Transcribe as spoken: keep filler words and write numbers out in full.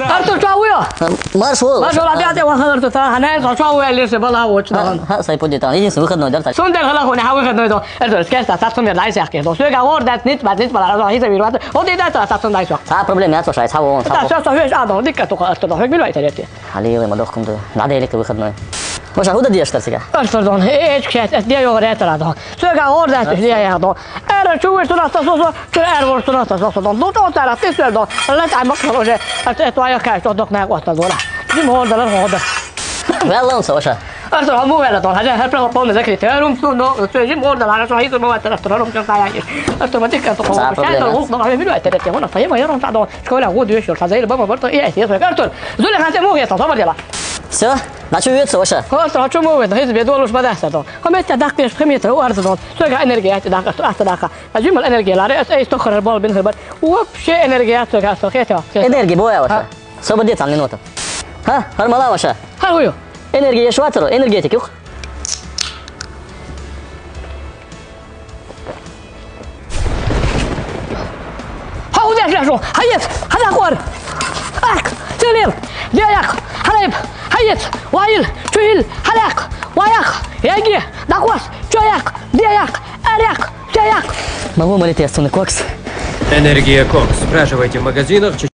Артур, чё, уё? Марш, вол. Марш, вол, опять я выхожу, Артур, та, она это, чё, уё, лишь была, вот, чё. Ха, ха, сай, пойди там. Единственный выходной, да, так? Сундель, хала, хуйня, выходной, да. Артур, скажи, та, та, сумер, дай, сяхке, да. Всё, я, ордат, нит, бат, нит, бала, разом, хитро, бирват. Вот и да, та, та, сундай, всё. Та, проблема, я, слушай, та, вон, та, всё, всё, всё, а, да, дикка, только, Артур, да, хек, милой, интересно. Халилы, мы дохкунду. Надо или ты выходной? Ваша, худа деш, та, сига? Артур, да, э, э, чё, э, я, я, говорю, это, да. Всё, я, ордат, я, я, да. Эр чувствует, что нас сосо, чё эр вот, что нас сосо, дон. Ну, то, тарас, ты всё, дон. Лет, ай, мак, уже. Это, это, я, конечно, док, на, вот, дон. Дим, ордат, ордат. Вел, он, Саша. Артур, а мы, вел, дон. Хотя, я, прямо полный закрытый. Я, рум, ну, ну, всё, дим, ордат, а, что, если мы, это, Артур, рум, всё, я, я. Артур, мы, ты, как, то, Ца, сейчас, проблема. Дон, ну, ну, я, минута, это, я, вон, а, я, я, рум, дон. Школа, год, ещё, а, заели, баба, вот, я, я, я, Артур, Зуля, хотя, мы, это, что, дело? Всё? Начу вет, Саша. Артур, а чё, мы, это, если беду, лучше подать, дон. Хо, метта дакъ деш, хо, метта, у, Артур, дон. Всё, я, энергия, это, дакъ, Артур, это, дакъ. Ажимал энергиялары, эс, эс, тохрар бол, бин хырбар. Вообще энергия, только что, хетя. Энергия, боя, ваша. Ха. Собо дец, ан минута. Ха, хармала, ваша. Ха, хую. Энергия, шватро, энергетик, юх. Ха, удеш, ляжу. Хаец, хада, хор. Ак, целил. Дяяк, халеб. Хаец, ваил, чуил, халяк, ваяк, яги, даквас, чояк, дяяк, аряк, чаяк. Могу молить, я, кокс. Энергия кокс. Спрашивайте в магазинах.